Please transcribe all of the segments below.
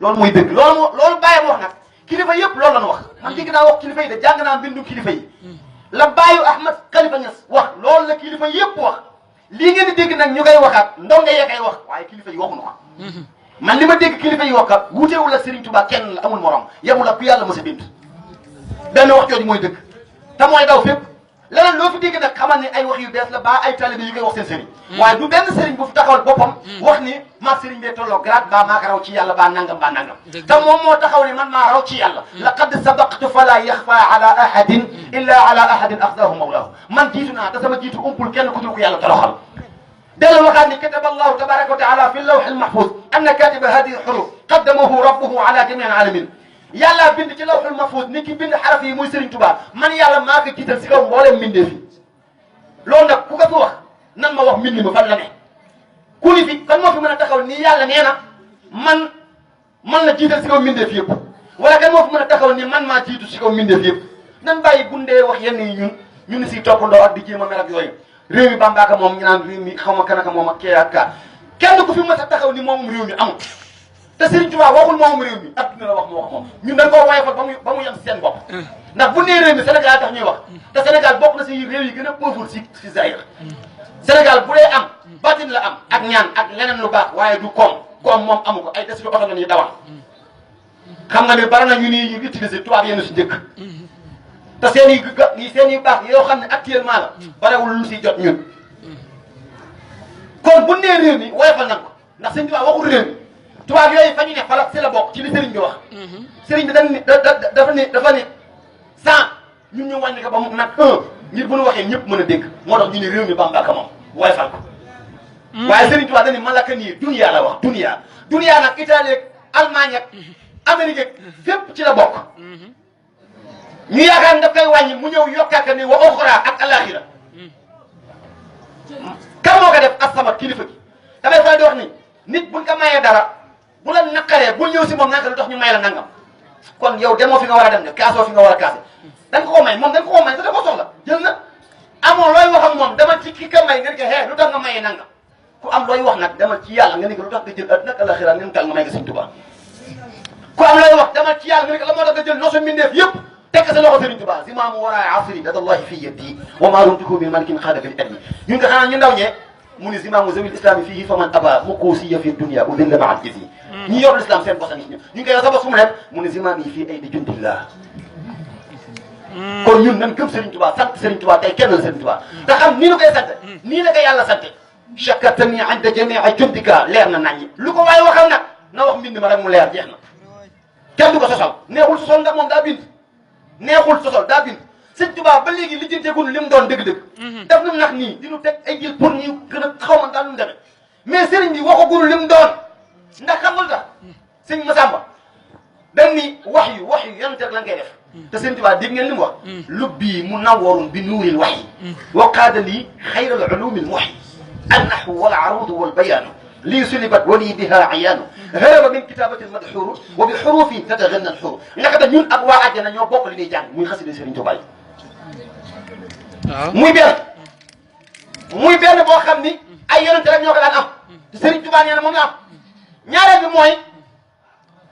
loolu mooy dëgg loolu bàyyam wax nag kilifa yëpp loolu lañu wax man dégg naa wax kilifa yi de jàng naa mbindum kilifa yi la bàyyu Ahmad Khalifa Niass wax loolu la kilifa yëpp wax lii ngeen di dégg nag ñu koy waxaat ndongo yee koy wax waaye kilifa yi waxuñu ko man li ma dégg kilifa yi wax kat wuuteewul ak Serigne Touba kenn la amul morom yemul ak ku yàlla mos a bind benn wax jooju mooy dëgg te mooy daw fépp leneen loo fi dégg nag xamal ni ay wax yu bees la ba ay talibé yu koy wax seen sëriñ waaye du benn sëriñ bu fi taxawal boppam wax ni maag sëriñ bee tolloo grade baa maa ko raw ci yàlla baa nangam te moom moo taxaw ni man maa raw ci yàlla laqad sabaqtu fala yaxfa ala ahadin illa ala ahadin axdahu mawlahu man jiitu naa te sama jiitu umpul kenn ku dul ko yàlla toroxal dellu waxaat ni kataba allahu tabaraka wa taala fi lawhi almahfuz anna katiba hadihi alhuruf qaddamahu rabbuhu ala jami alalamin yàlla bind ci lawhul mahfuz ni ki bind xaraf yi muy Serigne Touba man yàlla maa ko jiital si kaw mboolem mbindee fi loolu nag ku ko fi wax nan ma wax mbind mi fan la ne ku ni fi kan moo fi mën a taxaw ni yàlla nee na man la jiital si kaw mbindee fi yëpp wala kan moo fi mën a taxaw ni man maa jiitu si kaw mbindee fi yëpp nan bàyyi bundee wax yenn yi ñun ni si toppandoo ak di jéem a mer ak yooyu réew mi bambaaka moom ñu naan réew mi xaw ma kanaka moom ak kee ak kaa kenn ku fi mën a taxaw ni moomum réew mi amul te Serigne Touba waxul moom réew mi adduna la wax moo wax moom ñun dañ koo woyofal ba mu yem si seen bopp ndax bu nee réew mi Sénégal tax ñuy wax te Sénégal bokk na si réew yi gën a pauvre si Zaïre Sénégal bu dee am batin la am ak ñaan ak leneen lu baax waaye du koom moom amu ko ay des lu oto la ñuy dawal xam nga ne bari na ñu ni utiliser tubaab yenn si njëkk te seen i baax yoo xam ne actuellement la barewul lu si jot ñun kon bu nee réew mi woyofal nañ ko ndax Serigne Touba waxul réew mi tubaab yooyu fa ñu ne fala si la bokk ci li Serigne bi wax Serigne bi dafa ne 100 ñun ñu wàññi ko ba mu nag 1 ngir bu ñu waxee ñëpp mën a dégg moo tax ñu ne réew mi Bamba ka moom waaye fal ko waaye Serigne Touba dañu malaka nii dunia la wax dunia nag Italie ak Allemagne ak Amérique ak fépp ci la bokk ñu yaakaar daf koy wàññi mu ñëw yokkaat ni wa oxra ak alaxira kan moo ko def as-samad kilifa gi dafay fay di wax ni nit buñ ko mayee dara bu la naqaree bul ñëw si moom naka lu tax ñu may la nangam kon yow demoo fi nga war a dem de kaasoo fi nga war a kaase dañ ko may moom dañ ko may te da ko soxla jël na amoo looy wax ak moom dama ci ki ka may nga ne ko hee lu tax nga mayee nangam ku am looy wax nag demal ci yàlla nga ne ko lu tax nga jël àddina ak alaxira ngeen tal nga may nga Serigne Touba ku am looy wax demal ci yàlla nga ne ko la moo tax nga jël nosu mbindeef yëpp tekk sa loxo Serigne Touba zimaamu waraay asri dadallahi fi yadi wa maa rumtuhu min malikin xaadaka li adni ñun nga xanaa ñu ndaw ñee mu ni zimaamu zawil islami fihi faman aba muqusiya fi dunia udilla maa al izi ñi yor l'islam seen bosa nit ñu ngi koy sa bos fu mu nekk mu ni zimaam yi fii ay di jundillah kon ñun nan gëm Serigne Touba sant Serigne Touba tey kenn la Serigne Touba te xam nii la koy sant nii la ko yàlla sante chakartani inda jamii jundika leer na naññi lu ko waaye waxal nag na wax mbind ma rek mu leer jeex na kenn du ko sosal neexul sosal ndax moom daa bind neexul sosal daa bind Serigne Touba ba léegi li jënteegul li mu doon dëgg-dëgg def nu nax nii di nu teg ay jël pour ñu gën a xaw ma daal nu mu demee mais Serigne bi waxagul li mu doon ndax xam nga tax Serigne Massamba dañ ni wax yu yonent rek lañ koy def te Serigne Touba dégg ngeen li mu wax lubbi munawwarun bi nuuril wahyi wa qaada lii xayral ulumil muhyi النحو والعروض والبيان لي سلبت ولي بها عيان هرب من كتابة المدحور وبحروف تتغنى الحروف لقد ñun ak waa àjjana ñoo bokk li ñuy jàng muy xasida Serigne Touba muy benn boo xam ni ay yonent rek ñoo ko daan am te Serigne Touba nee na moom la am ñaareel bi mooy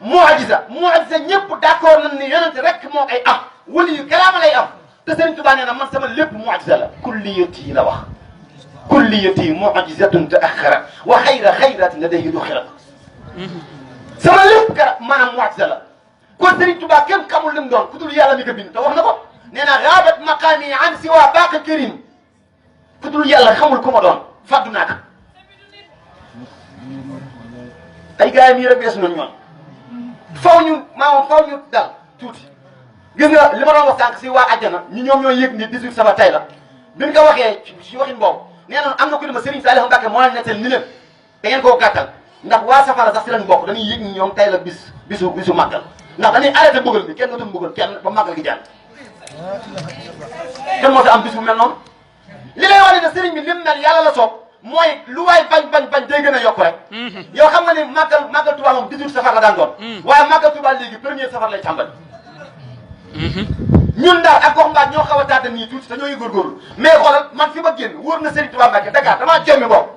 mu'jiza ñëpp d'accord nañ ni yonent rek moo koy am wali yu karaama lay am te Serigne Touba nee na man sama lépp mu'jiza la kulliyati la wax kulliyati mu'jizatun ta'akhkharat wa xayra xayratin ladayhi duxirat sama lépp kara maanaam mu'jiza la kon Serigne Touba kenn xamul li mu doon ku dul yàlla mi ko bind te wax na ko nee na gaabat maqaami an siwa baaqi karim ku dul yàlla xamul ku ma doon fàddu naa ko ay gars yi mii rek beesu nañ ñoon faw ñu dal tuuti gis nga li ma doon wax sànq si waa àjjana ñi ñoom ñoo yëg ni 18 safar tey la bi ñu ko waxee si waxin boobu nee na am na ku ne ma Serigne Saliou Mbacké moo leen nettali ni leen da ngeen koo gàttal ndax waa safara sax si lañ bokk dañuy yëg ni ñoom tey la bisu màggal ndax dañuy arrêté mbugal bi kenn dootul mbugal kenn ba màggal gi jàll kenn moo fi am bis bu mel noonu li lay wane ne Serigne bi lim mel yàlla la soob mooy lu waay bañ day gën a yokk rek yow xam nga ni màggal Touba moom 18 safar la daan doon waaye màggal Touba léegi premier safar lay tàmbali ñun daal ak gox mbaat ñoo xaw a tànn nii tuuti te ñoo ngi góorgóorlu mais xoolal man fi ma génn wóor na Serigne Touba Mbacké Dakar damaa jommi boobu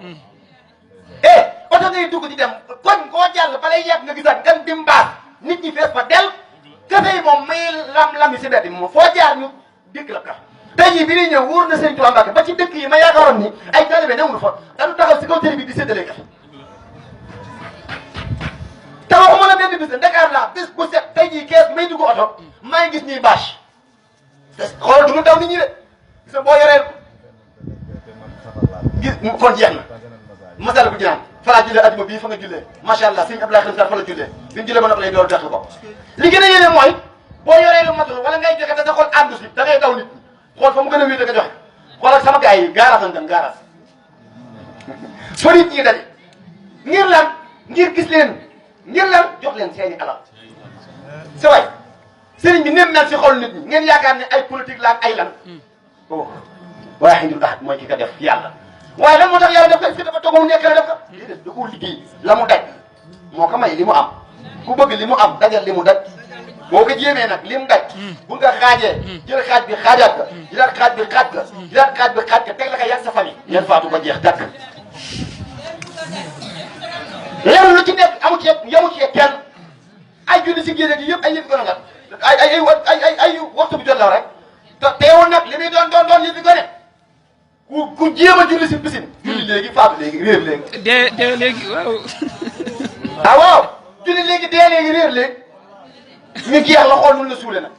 oto ngay dugg di dem koñ koo jàll balay yegg nga gisaat gan dimbaas nit ñi fees fa del kafe yi moom may lam-lam yi si mbedd bi moom foo jaar ñu dikk la ka tey jii bi ñuy ñëw wóor na Serigne Touba Mbacké ba ci dëkk yi ma yaakaaroon ni ay talibé newul fa dañu taxaw si kaw télé bi di séddale kafe te waxuma la benn bis de Dakar laa bis bu set tey jii kees may dugg oto maa ngi gis ñuy bâche xoolal du ñu daw nit ñi de gis nga boo yoree gis kon jeex na masal bu jinaan fa laa jullee aduma bii fa nga jullee macha allah sëñ Abdoulaye Khadim Sarr fa la jullee bi mu jullee ba noppi lay door taxlu ko li gën a yéene mooy boo yoree lu matul wala ngay joxe te sa xol àndu si da ngay daw nit ñi xool fa mu gën a wéete nga joxe xoolal sama gars yi gaaraas lañ dem gaaraas fa nit ñi daje ngir lan ngir gis leen ngir lan jox leen seeni alal sa waay sëriñ bi nem mel si xol nit ñi ngeen yaakaar ne ay politique la ak ay lan oh waaye xindul ahad mooy ki ko def yàlla waaye lan moo tax yàlla def ko est-ce que dafa toog mu nekk la def ko déedéet da koo liggéey la mu daj moo ko may li mu am ku bëgg li mu am dajal li mu daj boo ko jéemee nag li mu daj bu nga xaajee jël xaaj bi xaajaat ka jëlaat xaaj bi xaaj ka jëlaat xaaj bi xaaj ka teg la ko yàgg sa famille ngeen faatu ko jeex dakk lenn lu ci nekk amu ci yamu ci kenn ay junni si génne gi yëpp ay yëfi gone nga ay waxtu bi jot la rek te teewul nag li muy doon yëfi gone ku jéem a julli si piscine julli léegi faatu léegi réer léegi dee léegi waaw ah waaw julli léegi dee léegi réer léegi ñu jeex la xool nun la suule nag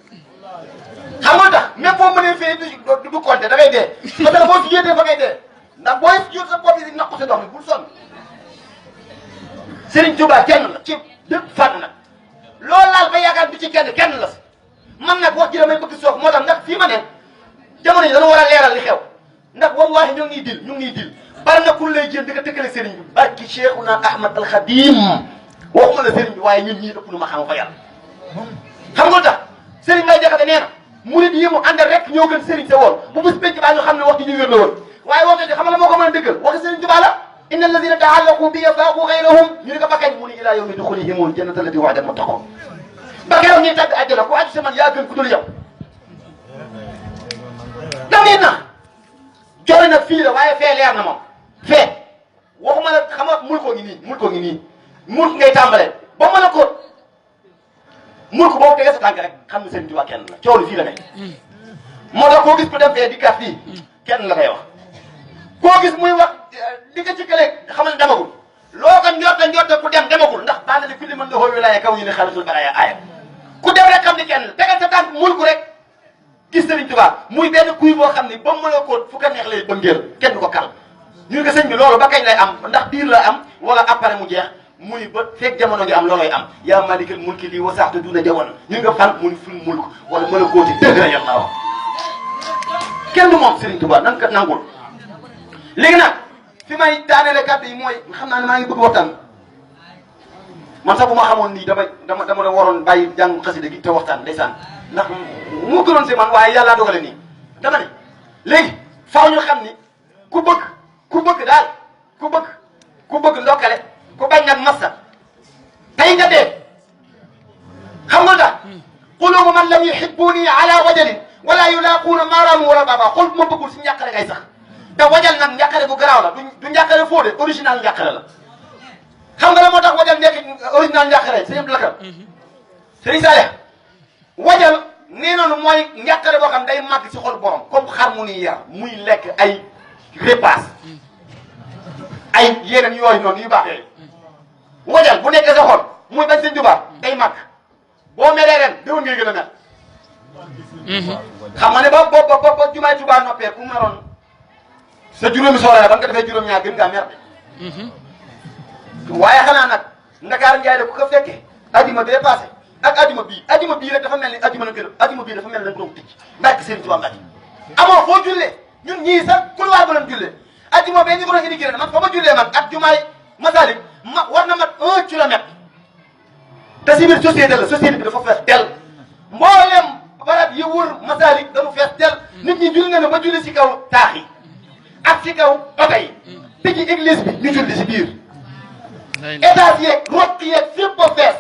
xam nga tax même boo mënee fee du compter da ngay dee parce que boo si yéetee fa ngay dee ndax booy jur sa bopp yi di naqu sa dox mi bul sonn Serigne Touba kenn la ci lépp fànn nag loolu laal ba yaakaar bi ci kenn la si man nag wax ji damay bëgg soof moo tax ndax fii ma ne jamono yi dañoo war a leeral li xew ndax wallahi ñu ngi dil bari na ku lay jël di ko tëkkale Serigne bi barki Cheikhouna Ahmad Al Khadim waxuma la Serigne bi waaye ñun ñii ëpp lu ma xam fa yàlla xam nga tax Serigne Ngay Jaxate nee na murid yi mu àndal rek ñoo gën Serigne sa woon bu bis penc baa ñu xam ne wax ji ñu wér la woon waaye waxte xam la moo ko mën a dëggal waxi Serigne Touba la inna alladina taallaqu bi yafaqu gayrahum ñu ne ko bakkañ mu ni ila yawmi duxulihimul jannata allati wa'ada muttaqun ba keroog ñuy tàgg àjjana ku aju sa man yaa gën ku dul yow damit na coore nag fii la waaye fee leer na moom fee waxuma la xam nga mul koo ngi nii mul ngay tàmbalee ba mën a ko mul ko boobu tegee sa tànk rek xam ne Serigne Touba kenn la coow li fii la nekk moo tax koo gis ku dem fee di kat fii kenn la koy wax koo gis muy wax di nga ci kële xamal ne demagul loo ko njorta ku dem demagul ndax baana li kulli man lahu wilaaya kaw ñu ne xalatul baraaya aaya ku dem rek xam ni kenn la tegal sa tànk mul ko rek gis Serigne Touba muy benn kuy boo xam ni ba mu la ko fu ko neex lay bëngeel kenn du ko kal ñu ko sëñ bi loolu ba kañ lay am ndax diir la am wala après mu jeex muy ba fekk jamono ngi am looloy am yaa malikal mulki lii wasaxtu duna jawoon ñu nga fan mu ni ful mulk wala mën a kóoti dëgg la yàlla wax kenn du moom Serigne Touba nan ko nangul léegi nag fi may daaneele kàddu yi mooy xam naa ne maa ngi bëgg waxtaan man sax bu ma xamoon nii dama la waroon bàyyi jàng xasida gi te waxtaan ndeysaan ndax moo gënoon si man waaye yàllaa dogale nii dama ne léegi faaw ñu xam ni ku bëgg daal ku bëgg ndokkale ku bañ nag massa tey nga dee xam nga tax qulubu man lam yuhibbuni ala wajalin wala yulaquuna maaraamu wala baba xol bu ma bëggul si njàqare ngay sax te wajal nag njàqare bu garaaw la du njàqare foo de original njàqare la xam nga la moo tax wajal nekk original njàqare sëñ Abdou Lakar sëñ Saleh wajal nee nañu mooy njàqare boo xam day màgg si xol borom comme xar mu ni yar muy lekk ay repas ay yeneen yooyu noonu yu baax yooyu wajal bu nekkee sa xol muy bañ sëñ Tuubaa day màgg boo melee ren déwén ngay gën a mel xam nga ne ba jumaay Tuubaa noppee ku meroon sa juróomi soxla ba nga defee juróom-ñaar gën ngaa mer de waaye xanaa nag Ndakaar Njaay de ku ko fekkee ajuma bee passé ak ajuma bii rek dafa mel ni ajuma bii dafa mel ni dañ ko doon tëj barke Serigne Touba Mbacke amoo foo jullee ñun ñii sax couloir ba doon jullee ajuma bee ñu ko doon indi man fa ma jullee man ak jumaay Masalik war na mat 1 kilomètre te si biir société bi dafa fees del mboolem barab yi wër Masalik dañu fees del nit ñi julli na ba julli si kaw taax yi ak ci kaw oto yi tëj église bi ñu julli si biir étage yeeg rokk yeeg fépp ba fees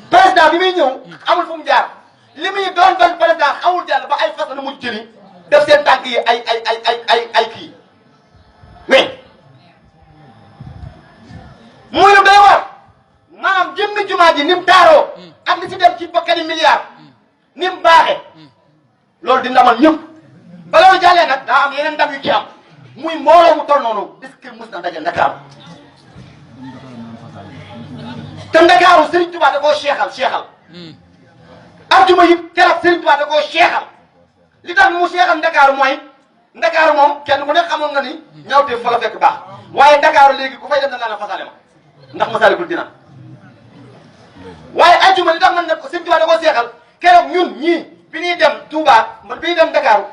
président bi muy ñëw amul fu mu jaar li muy doon président xawul jàll ba ay fas na mu jëli def seen tànk yi ay kii mais muy lu doy war maanaam jëmmi jumaa ji ni mu taaroo ak li ci dem ci bakkani milliard ni mu baaxee loolu di ndamal ñëpp ba loolu jàllee nag daa am yeneen ndam yu ci am muy mbooloo mu toll noonu est-ce que mos na daje Ndakaaru te Ndakaaru Serigne Touba da koo seexal arjuma yi keroog Serigne Touba da koo seexal li tax mu seexal Ndakaaru mooy Ndakaaru moom kenn ku nekk xamoon nga ni ñawteef fa la fekk baax waaye Ndakaaru léegi ku fay dem da ngaa la fasale ma ndax Masaalikul Jinaan waaye arjuma li tax man ne ko Serigne Touba da koo seexal keroog ñun ñii bi ñuy dem Touba man bi ñuy dem Ndakaaru